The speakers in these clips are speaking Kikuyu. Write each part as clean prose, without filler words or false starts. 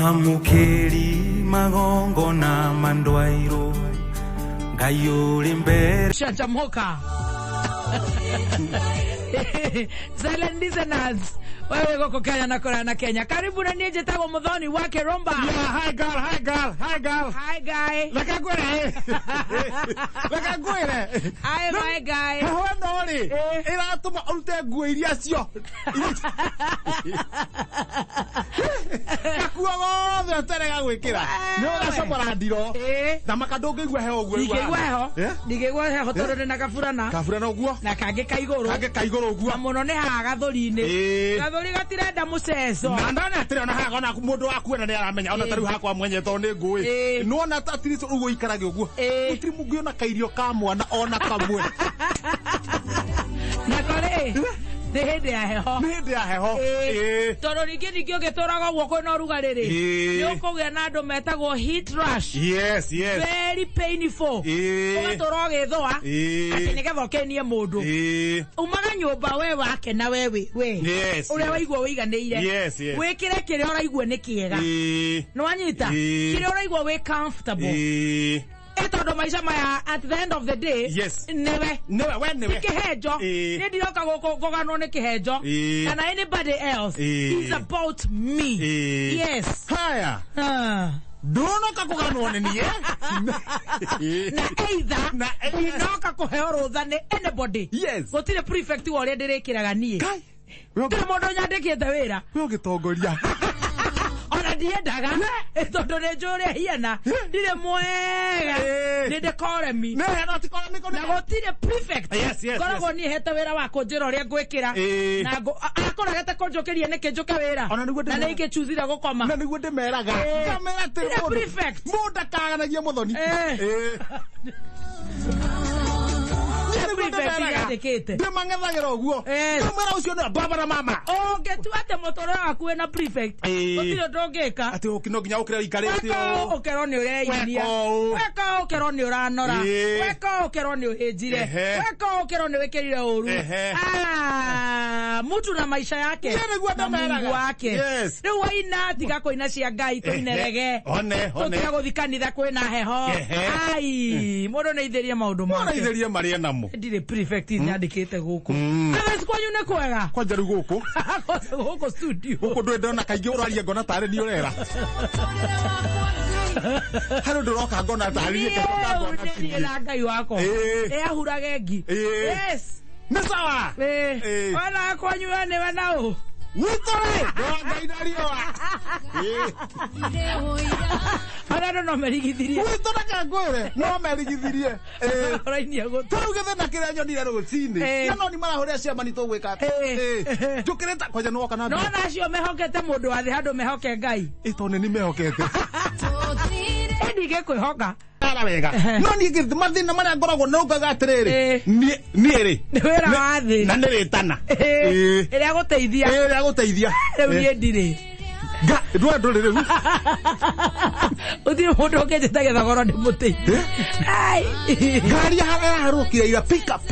Mwamũkĩri magongona mandwairwo Ngai ũrĩ mbere. Chanjamoka. Silent listeners, wewe gũkũ Kenya na kũraya na Kenya. Karibu na niĩ njĩtagwo Mũthoni wa Kĩrũmba. Yeah, hi girl, hi girl, hi girl. Hi guy. Reke ngwĩre. Reke ngwĩre. Hi my guy. Heho ĩno rĩ, ĩratũma ũrute nguo iria cio. Gakuo gothe ũterega gwĩkĩra. Nĩ ũgacomora ndiro. Thamaka ndũngĩigua heho ũguo. Ndingĩigua heho. Eh? Ndingĩigua heho tondũ ndĩna kaburana. Kaburana ũguo. Na kangĩ ka igũrũ. Kangĩ ka igũrũ ũguo. Na mũno nĩ haha gathũri-inĩ. Gathũri gatirenda mũceco. Na ndona atĩrĩ ona haha ona mũndũ wa kuona nĩ aramenya ona ta rĩu hakwa mwenye tondũ nĩ ngũĩ. Nĩwona at least ũguo ikarage ũguo. Gũtirĩ mũngĩona kairio ka mwana ona kamwe. Nako rĩ, nĩ hĩndĩ ya heho. Nĩ hĩndĩ ya heho. Tondũ rĩngĩ ningĩ ũngĩtũraga ũguo kwĩna ũrugarĩ rĩ, nĩ ũkũgĩa na andũ metagwo heat rash. Yes, yes. Very painful. Ũgatũra ũgĩthũa atĩ nĩgetha ũkenie mũndũ. Umaga nyũmba we wakena we wĩ we. Yes, Ũrĩa yes. waigua ũiganĩire. Yes, yes. Wĩkĩre kĩrĩa ũraigua nĩ kĩega. Nĩwanyita? Kĩrĩa ũraigua wĩ comfortable. Ĩ tondũ maica maya at the end of the day, Yes. nĩwe. Nĩwe, we nĩwe. Ti kĩhenjo. Niĩ ndiroka gũkũ kũganwo nĩ kĩhenjo. Kana anybody else. It's about me. Yes. Haya. Ndũnoka kũganwo nĩ niĩ. Na either Na either. ndinoka kũheo rũtha nĩ anybody. Yes. Gũtirĩ prefect wa ũrĩa ndĩrĩkĩraga niĩ. Kai. Gũtirĩ mũndũ nyandĩkĩte wĩra. We ũgĩtongoria. Ona ndiendaga tondũ nĩ njũĩ ũrĩa hiana. Ndirĩ mwega. Nĩ ndĩkoremi. Nĩ no ti koremi Na gũtirĩ prefect. Yes, yes, Ngoragwo niĩ hete wĩra wa kũnjĩra ũrĩa ngwĩkĩra. Na akũregete kũnjũkĩria nĩkĩ njũke wĩra. Ona nĩguo Na nĩ ingĩchuzire gũkoma. Na nĩguo ndĩmeraga. Ngamera atĩ Ndirĩ mũndũ- prefect. Mũndũ ndakaganagie Mũthoni. Prefect nyandĩkĩte. Ndĩmang'ethagĩra ũguo. Ndĩmwĩra ũcio nĩwe baba na mama. Ũngĩtua atĩ mũtũrĩre waku wĩna prefect, gũtirĩ ũndũ ũngĩka. Atĩ no nginya ũkĩre ũikarĩte Weka ũũ. ũũ ũkerwo nĩ ũreinia. Weka ũũ. Weka ũũ ũkerwo nĩ ũranora. Weka ũũ ũkerwo nĩ ũhĩnjire. Weka ũũ ũkerwo nĩ wĩkĩrire ũru. Mtu na maisha yake Niĩ nĩguo na Mungu ndĩmeraga. wake. Yes. Rĩu waina tiga kũina cia Ngai tũinerege. One, one. Tũtige gũthiĩ kanitha kwĩna heho. Ai, mũndũ nĩ aithĩrie maũndũ Mũndũ make. aithĩrie marĩa namo. Ndirĩ prefect nyandĩkĩte gũkũ. Otherwise kwanyu nĩ kwega. Kwanja rĩu gũkũ. Gũkũ studio. Gũkũ ndũĩ ndona kaingĩ ũraria ngona tarĩ niĩ ũrera. Harĩ ũndũ ũroka ngona tarĩ niĩ ngacoka ngona Niĩ ti niĩ. na Ngai wakwa. Ĩahurage ngi. Yes. Nĩ sawa. Ona kwanyu we nĩwe na ũ? Gwitũ rĩ, ndũra Ngai na riũa. Ona andũ no merigithirie. Gwitũ reke ngwĩre, no merigithirie. Ũrainia gũtũ. Ta rĩu gĩthĩna kĩrĩa nyonire rũcinĩ. Na no nĩ marahũrĩra ciamani tũgwĩka atĩa? Njũkĩrĩte kwanja nĩ woka na No mbia. ona acio mehokete mũndũ wa thĩ handũ mehoke Ngai. Ĩ tondũ nĩ mehokete. Ĩ ndingĩkwĩhoka. Ara wega. No niĩ mathĩna marĩa ngoragwo naugaga atĩrĩrĩ, niĩ rĩ, Nĩ wĩra wa thĩ. Na nĩ rĩtana. Ĩrĩa gũteithia. Ĩrĩa gũteithia. Rĩu niĩ ndirĩ. Nga, ndũĩ ndũrĩ rĩu. Gũtirĩ mũndũ ũngĩnjĩta gĩthogoro ndĩmũteithie. Ai. Ngari yaharũkire ira pick up.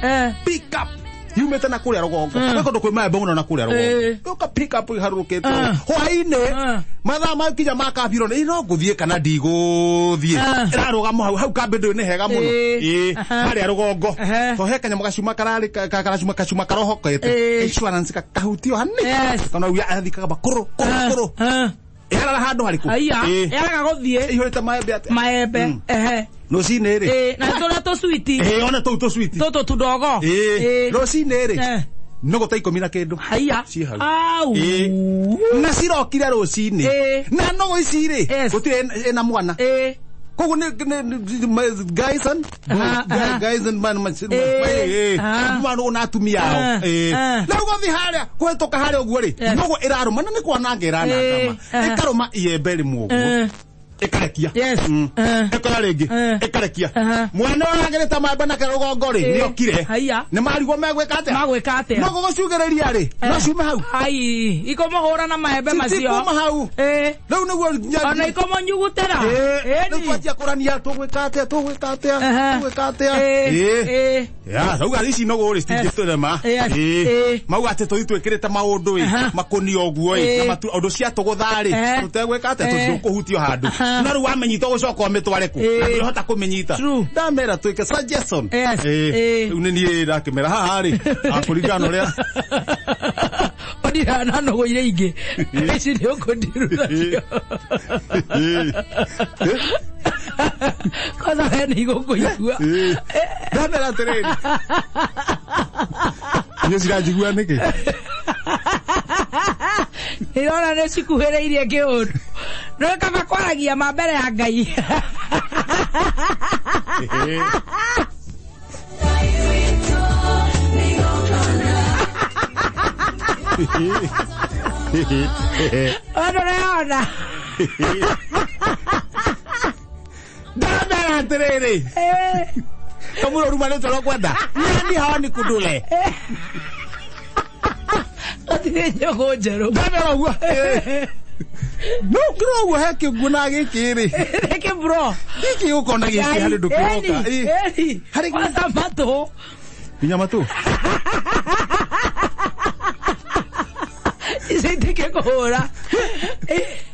Pick up. Yumĩte na kũrĩa rũgongo. Gwĩ kũndũ kwĩ maembe mũno na kũrĩa rũgongo. Yoka pick up ĩharũrũkĩte. Hwaĩ-inĩ, mathaa makinya ma kambiro nĩ no ngũthiĩ kana ndigũthiĩ. Ĩrarũgama hau, hau kambĩ ndũĩ nĩ hega mũno. Harĩa rũgongo. To he kanyamũ gacuma kararĩ karacuma kacuma karohokete. Insurance kakahutio hanini. Kana uya athi kagamba kũrũ kũrũ kũrũ. Ĩharara handũ harĩkũ? Aya, yaraga gũthiĩ. Ĩihũrĩte maembe atĩa? Maembe. Rũcinĩ rĩ. Na tũrĩa tũcwiti. Ona tũu tũcwiti. Tũtũ tũndogo. Rũcinĩ rĩ. Nũgũ ta ikũmi na kĩndũ. Haiya. Ciĩ hau. Au. Na cirokire rũcinĩ. Na nũgũ ici rĩ, gũtirĩ ĩna mwana. Koguo nĩ guys and guys and man man na atumia ao. Rĩu gũthiĩ harĩa kũhĩtũka harĩa ũguo rĩ, nũgũ ĩrarũma na nĩ kwananga ĩrananga ma. Ĩkarũma iembe rĩmwe ũguo. Ĩkarekia. Yes. Ĩkoya rĩngĩ. Ĩkarekia. Mwana ũragĩrĩte maembe na kĩrũgongo rĩ, nĩokire. Haiya. Nĩ marigwo megwĩka atĩa? Magwĩka atĩa? No gũgũciugĩrĩria rĩ, no ciume hau. Ai, ikomũhũra na maembe macio. Citikuma hau. Rĩu nĩguo Ona ikomũnyugutĩra. Rĩu twanjia kũrania tũgwĩka atĩa, tũgwĩka atĩa, tũgwĩka atĩa. Ya, rauga ici nũgũ rĩ citingĩtũrema. Mauga atĩ tũthiĩ twĩkĩrĩte maũndũ ĩ, makũnia ũguo ĩ, na ũndũ ciatũgũtha rĩ, tũtegwĩka atĩa, tũtikũhutio handũ. Na rĩu wamĩnyita ũgũcoka ũmĩtware kũ? Na ndũrĩhota kũmĩnyita. Ndamera twĩke suggestion. Rĩu nĩ niĩ ndakĩmera haha rĩ, kũringana na ũrĩa Ũndirana na nũgũ iria ingĩ. Ici nĩ ũkũndiruta cio. Kwanza we nĩ igũkũigua. Ndamera atĩrĩrĩ. Inyuĩ ciranjigua nĩkĩ? Nĩrona nĩ cikuhĩrĩirie kĩũndũ. No kaba kwaragia ma mbere ya Ngai. Ona ũrona. Ndamera atĩrĩrĩ. Kamũro ruma nĩ toro kwenda. Nani hawa ni kudule. Gũtirĩ nyũgũ njerũ. Ndamera ũguo. No ngĩrwo ũguo he kĩnguona gĩkĩ rĩ. Gĩkĩ bro. Gĩkĩ gũkona gĩkĩ harĩ ndũkĩroka. Harĩ kwanza matũ. Nginya matũ. Ici itingĩkũhũra.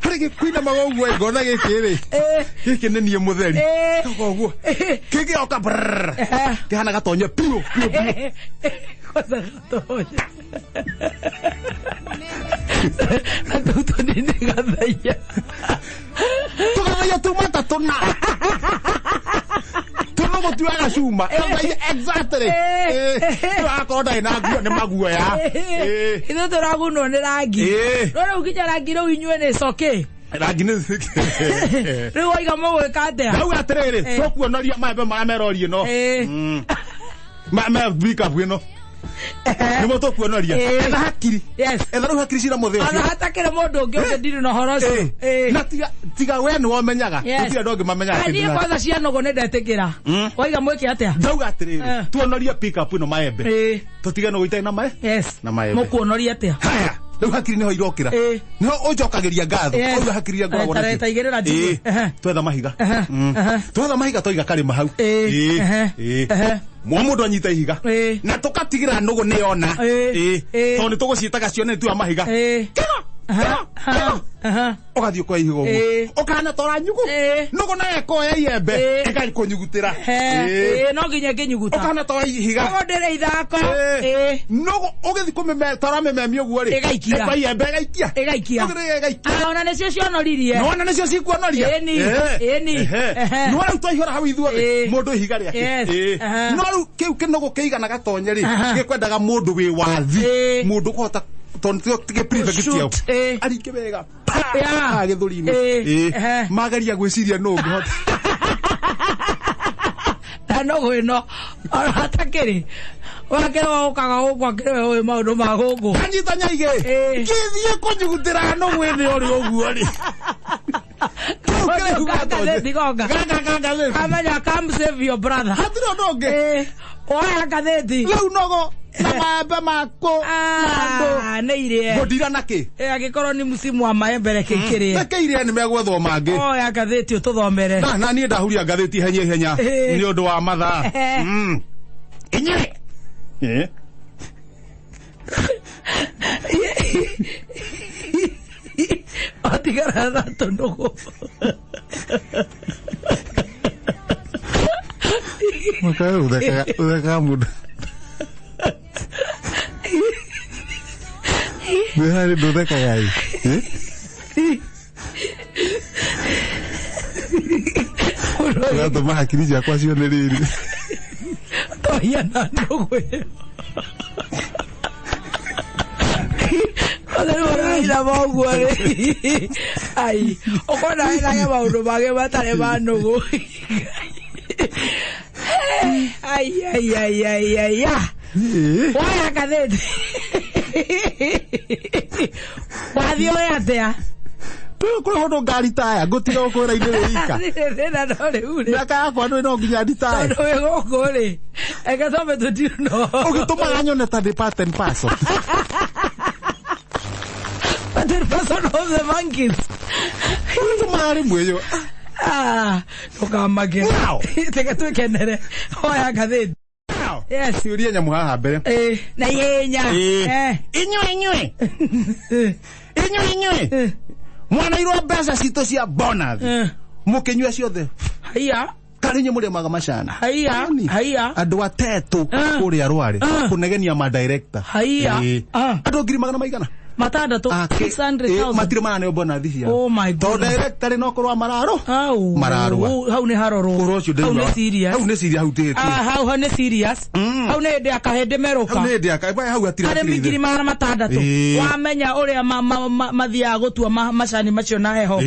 Harĩ gĩkwinamaga ũguo ngona gĩkĩ rĩ. Gĩkĩ nĩ niĩ mũtheri. Koguo ũguo. Kĩngĩoka brrr. Kĩhana gatonye piũ piũ piũ. Kwanza gatonye. Na tũu tũnini gathaia. Tũgathaia tuma ta tũna. Tũnũgũ tuoyaga cuma. Gathaia exactly. Akorwo ndarĩ na nguo nĩ maguoya. Ithuĩ tũragunwo nĩ rangi. No rĩu nginya rangi rĩu inyuĩ nĩ coke. Rangi nĩ Rĩu waiga mũgwĩka atĩa? Ndauga atĩrĩrĩ, tũkuonoria maembe marĩa merori ĩno. Me pick-up ĩno. Nĩmo tũkuonoria. Etha hakiri. Etha rĩu hakiri cira mũthĩ ũcio. Ona hatakĩrĩ mũndũ ũngĩ ũngĩndiri na ũhoro ũcio. Na tiga we nĩwe ũmenyaga. Gũtirĩ andũ angĩ mamenyaga. Niĩ kwanza cia nũgũ nĩ ndetĩkĩra. Waiga mwĩke atĩa? Ndauga atĩrĩrĩ, tuonorie pick-up ĩno maembe. Tũtige nũgũ itarĩ na maembe. Na maembe. Mũkuonoria atĩa? Haya. Rĩu hakiri nĩho irokĩra. Nĩho ũnjokagĩria ngatho. Ũguo hakiri iria ngoragwo nacio. Ta igĩrĩra njigue. Twetha mahiga. Twetha mahiga twaiga karĩma hau. Mwa mũndũ anyita ihiga. Na tũkatigĩrĩra nũgũ nĩ yona. Tondũ nĩ tũgũciĩtaga cione nĩ tuoya mahiga. Kĩgo! Kĩgo! Ũgathiĩ ũkoya ihiga ũguo. Ũkahana ta ũranyugu. Nũgũ nayo ĩkoya iembe. Ĩgakũnyugutĩra. No nginya ĩngĩnyuguta. Ũkahana ta ihiga. Nũgũ ndĩrĩ ithako. Nũgũ ũgĩthiĩ ta ũramĩmemia ũguo rĩ. Ĩgaikia. Ĩkoya iembe ĩgaikia. Ĩgaikia. Ĩgaikia. Ona nĩcio cionoririe. Nĩwona nĩcio cikuonoria. Ĩni. Nĩwona rĩu twaihũra hau ithuothe. Mũndũ ihiga rĩake. No rĩu kĩu kĩnũgũ kĩigana gatonye rĩ, gĩkwendaga mũndũ wĩ wathi. Mũndũ ũkũhota tondũ ti prefect yao. Aringe wega. Gĩthũri-inĩ. Mageria gwĩciria nũ ũngĩhota. Na nũgũ ĩno ona hatakĩrĩ. Wakĩrĩ ũkaga gũkũ akĩrĩ we ũĩ maũndũ ma gũkũ. Anyita nyaigĩ. Ngĩthiĩ kũnyugutĩra nũgũ ĩno ũrĩ ũguo rĩ. Amenya come save your brother. Hatirĩ ũndũ ũngĩ. Oya ngathĩti. Rĩu nũgũ na maembe makũ. Nĩ irie. Ngũndira nakĩ? Angĩkorwo nĩ msimu wa maembe reke ikĩrĩe. Reke irie nĩ megwethwo mangĩ. Oya ngathĩti ũtũthomere. Na niĩ ndahuria ngathĩti ihenya ihenya nĩ ũndũ wa mathaa. Inyuĩ. Otigara na tũnũgũ. Mũkae ũthekaga mũndũ. Nĩ harĩ ndũthekaga ĩ. Ũratũma hakiri ciakwa cione rĩrĩ. Tohia na nũgũ ĩyo. Othe rĩu ũguo rĩ. Ai, ũkona wĩkage maũndũ mangĩ matarĩ ma nũgũ. Ai, ai, ai, ai, ai, ya. Woya ngathĩti. Wathiĩ ũrĩa atĩa? Kuri hondo ngari taya ngutiga gukwira inde wika. Thina no riu ri. Miaka yakwa no nginya nditae. Tondu wi guku ri. Eke twambe tutiuno. Ugitumaga nyone ta ndi part and parcel. Part and parcel of the monkeys. Ugitumaga rimwe yo. Ah, ndukamake. Teke twikenere. Oya ngathĩti. Yes. Yuria nyamu haha mbere. Na ihenya. Inyue inyue. Inyue inyue. Mwana irwo mbeca citũ cia bonus. Mukinyua ciothe. Haiya. Kari nyu murimaga macana. Haiya. Haiya. Andu atetu kuria rware kunegenia ma director. Haiya. Andu ngiri magana maigana. Matandatu 600,000. Matire maraneo bonus cia. Oh my god. To director no korwa mararo. Mararua. Hau ni harorwo. Ũhoro ũcio Hau ni serious. Hau ni serious hau ndĩtie. Ah, hau ni serious. Hau ni hĩndĩ ya kahĩndĩ merũka. Hau ni hĩndĩ ya kahĩndĩ hau hatirĩ. Arĩmi ngiri magana matandatũ. Wamenya ũrĩa mathiaga gũtua macani macio na heho.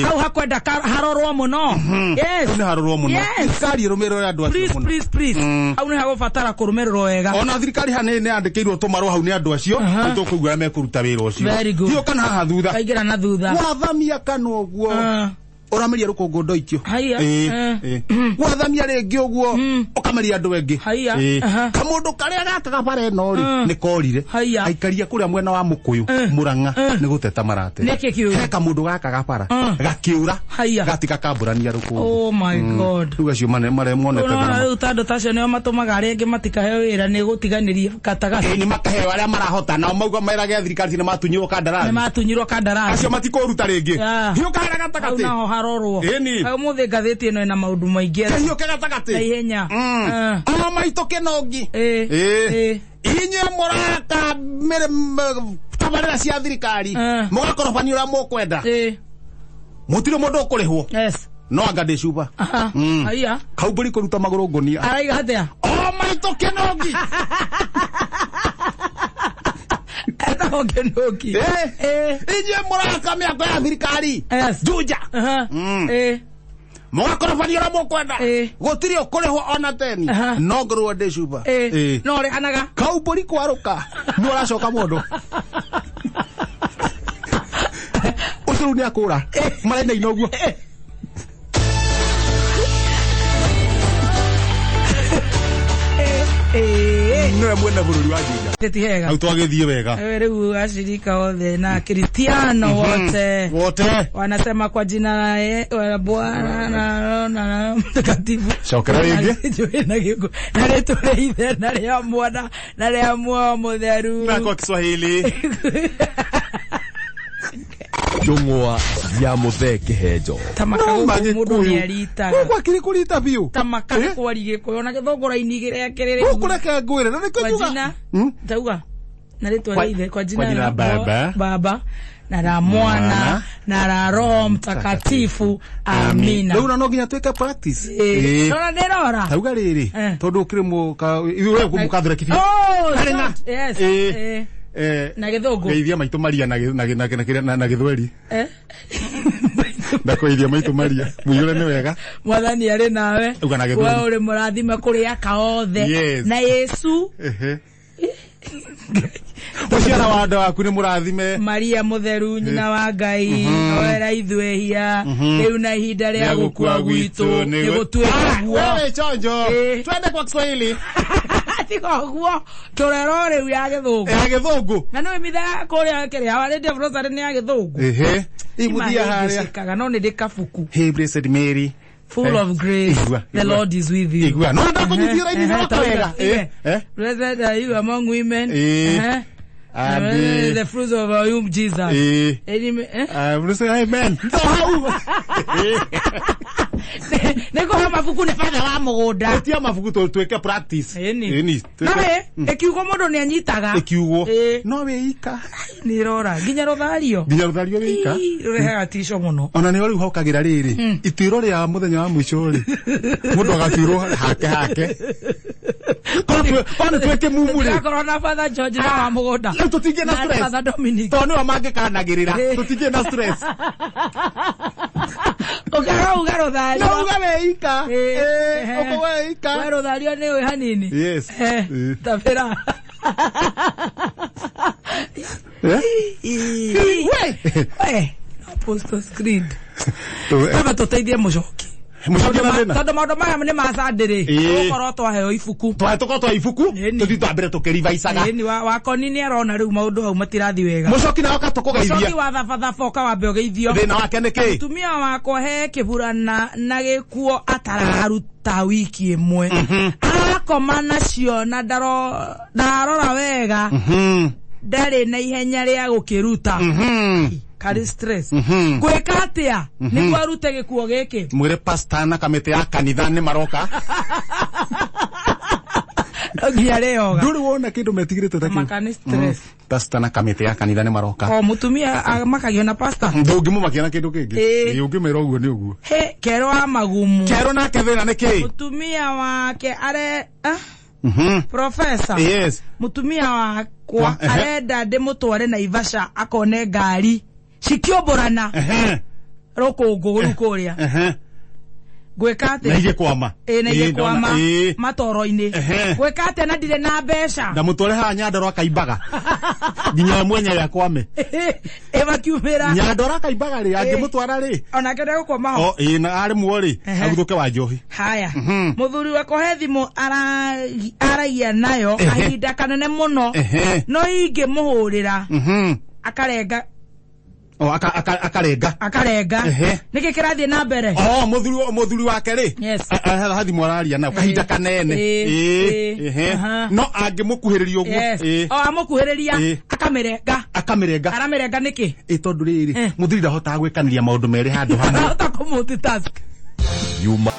Hau hakwenda harorwo mũno. Yes. Hau ni harorwo mũno. Thirikari ĩrũmĩrĩre andũ acio mũno. Please, please, please. Hau ni hagũbatara kũrũmĩrĩrwo wega. Ona thirikari ha nĩ yandĩkĩirwo tũmarũa hau nĩ andũ acio. Nĩ tũkũigua ũrĩa mekũruta wĩra ũcio. Very good. Hiyo kana haha thutha. Kaingĩra na thutha. Wathamia kanua ũguo. Ũrameria rũkũngũ ndoikio. Haiya. Wathamia rĩngĩ ũguo ũkameria andũ angĩ. Haiya. Kamũndũ karĩa gakaga bara ĩno rĩ nĩ korire. Haiya. Aikaria kũrĩa mwena wa Mũkũyũ Mũrang'a nĩ gũteta marateta. Nĩkĩ kĩũru? He kamũndũ gakaga bara gakĩũra gatiga kambũrania rũkũngũ. Oh my god. Rĩu acio monete tharama. Rĩu ta andũ ta acio nĩo matũmaga arĩa angĩ matikaheo wĩra nĩ gũtiganĩria gatagatĩ. Nĩ makaheo arĩa marahota nao mauga merage thirikari nĩ matunyirwo kandarathi. Nĩ matunyirwo kandarathi. Acio matikũruta rĩngĩ. Hiũka harĩa gatagatĩ. Harorwo. Umuthi ngathĩti ĩno ĩna maũndũ maingĩ. Hiũke gatagatĩ. Na ihenya. O maitũ kĩnongi. Inyuĩ mũraka tabarĩra cia thirikari. Mũgakorobania ũrĩa mũkwenda. Mũtirĩ mũndũ ũkũrĩhwo. Yes. No anga ndĩ cuba. Haiya. Kaumbũri kũruta magũrũ ngũnia. Araiga atĩa? O maitũ kĩnongi. Etagwo Kĩnũki. Inyuĩ mũraka mĩako ya thirikari. Juja. Mũgakorobania ũrĩa mũkwenda. Gũtirĩ ũkũrĩhwo ona teni. No ngorwo ndĩ cuba. No ũrĩhanaga. Kaumbũri kwarũka. Nĩ ũracoka mũndũ. Ũcio rĩu nĩ akũra. Marainaina ũguo. Nĩwe mwene bũrũri wa Juja. Ti hega. Hau twagĩthiĩ wega. Rĩu ashirika othe na Kristiano wote. Wote. Wanasema kwa jina la Bwana na Mtakatifu. Cokera rĩngĩ. Na rĩtwa rĩa Ithe na rĩa Mwana na rĩa Muoyo Mũtheru. Na kwa Kiswahili. Njũng'wa ya Muthee Kĩhenjo. Tamaka gũkũ mũndũ nĩaritaga. Gũkũ akĩrĩ kũrita biũ. Tamaka kwari Gĩkũyũ na gĩthũngũra-inĩ kĩrĩa kĩrĩ. Gũkũ reke ngwĩre na nĩkĩo njuga. Kwa jina tauga na rĩtwa rĩa Ithe kwa jina la Baba na la Mwana na la Roho Mtakatifu. Amina. Rĩu no nginya twĩke practice. Nona ndĩrora. Tauga rĩrĩ tondũ ũkĩrĩ ithuĩ mũkathura kĩbindi. Oh, yes. Na gĩthũngũ. Geithia maitũ Maria na gĩthweri. Ndakwĩithia maitũ Maria. Mũiyũre nĩ wega. Mwathani arĩ nawe. Uga na gĩthweri. We ũrĩ mũrathime kũrĩ aka othe. Na Yesu. Mũciara wa nda waku nĩ mũrathime. Maria mũtheru nyina wa Ngai. Oera ithuĩ ehia. Rĩu na ihinda rĩa gũkua gwitũ. Nĩ gũtuĩke guo. Wewe chonjo. Twende kwa Kiswahili. Tiga ũguo tũrero rĩu ya gĩthũngũ. Ya gĩthũngũ. Na nĩũĩ mitha kũrĩa kĩrĩa warĩtie Rosary nĩ ya gĩthũngũ. Imũthia harĩa. Cikaga no nĩ ndĩ kabuku. Hey blessed Mary. Full of grace. The Lord is with you. Igua. No ndakũnyitĩra raini wakwa wega. Blessed are you among women. And the fruits of our womb, Jesus. Amen. Hau. Nĩkũhe mabuku nĩ batha wa mũgũnda. Tia mabuku twĩke practice. Ĩni. Ĩkiugo mũndũ nĩ anyitaga. Ĩkiugo. No wĩika. Nĩ ĩrora. Nginya rũthario. Nginya rũthario wĩika. Rũrehaga tico mũno. Ona nĩho rĩu hokagĩra rĩrĩ. Ituĩro rĩa mũthenya wa mũico rĩ. Mũndũ agatuĩrwo hake hake. Korwo twĩke mumu rĩ. Tũtigakorwo na Father George na wa mũgũnda. Rĩu tũtingĩ na stress. Father Dominic. Tondũ nĩo mangĩkanagĩrĩra. Tũtingĩ na stress. Ũkaga uga rũthario. No uga wĩika. Ũka wĩika. We rũthario nĩ ũĩ hanini. Yes. Tabĩra. We. Apostles Creed. Twambe tũteithie mũcoki. Mũcoki na thĩna. Tondũ maũndũ maya nĩ ma Sunday rĩ, tũgũkorwo twaheo ibuku. Tũkorwo twa ibuku, tũthiĩ twambere tũkĩrivaicaga. Ĩni wakoni nĩ arona rĩu maũndũ hau matirathiĩ wega. Mũcoki nawe ũka tũkũgeithia. Mũcoki wa thabathaба ũka wambe ũgeithio. Thĩna wake nĩ kĩ? Mũtumia wakwa he kĩburana na gĩkuo atararuta wiki ĩmwe. Arakoma nacio na ndarora wega. Ndarĩ na ihenya rĩa gũkĩruta. Karĩ stress. Gwĩka atĩa nĩguo arute gĩkuo gĩkĩ? Mwĩre pastor na kamĩtĩ ya kanitha nĩ maroka. No nginya rĩoga. Ndũrĩ wona kĩndũ metigĩrĩte ta kĩu. Maka nĩ stress. Pastor na kamĩtĩ ya kanitha nĩ maroka. O mũtumia amakagio na pastor. Ndũngĩmũmakia na kĩndũ kĩngĩ. Ĩĩ ũngĩmwĩra ũguo nĩ ũguo. He kero wa magumu. Kero nake thĩna nĩ kĩ? Mũtumia wake are Professor. Yes. Mũtumia wakwa arenda ndĩmũtware Naivasha akone ngari cikĩũmbũrana rũkũngũ rũu kũrĩa. Gwĩka atĩa? Na igĩkwama. Ĩĩ na igĩkwama matoro-inĩ. Gwĩka atĩa na ndirĩ na mbeca? Ndamũtware haha Nyandarua akaimbaga. Nginya mwenyewe akwame. Ĩ makiumĩra. Nyandarua akaimbaga rĩ, angĩmũtwara rĩ. Onake ndegũkwama ho. Ĩĩ na arĩmwo rĩ, aguthũke wa njohi. Haya. Mũthuri wakwa he thimũ aragia nayo kahinda kanene mũno. No ingĩmũhũrĩra akarenga. O akarenga. Akarenga. Nĩkĩ kĩrathiĩ na mbere? O mũthuri wake rĩ. Hathimũ araria nayo kahinda kanene. No angĩmũkuhĩrĩria ũguo. O amũkuhĩrĩria akamĩrenga. Akamĩrenga. Aramĩrenga nĩkĩ? Ĩ tondũ rĩrĩ mũthuri ndahotaga gwĩkanĩria maũndũ merĩ handũ hamwe. Arahota kũ multitask. Yuma.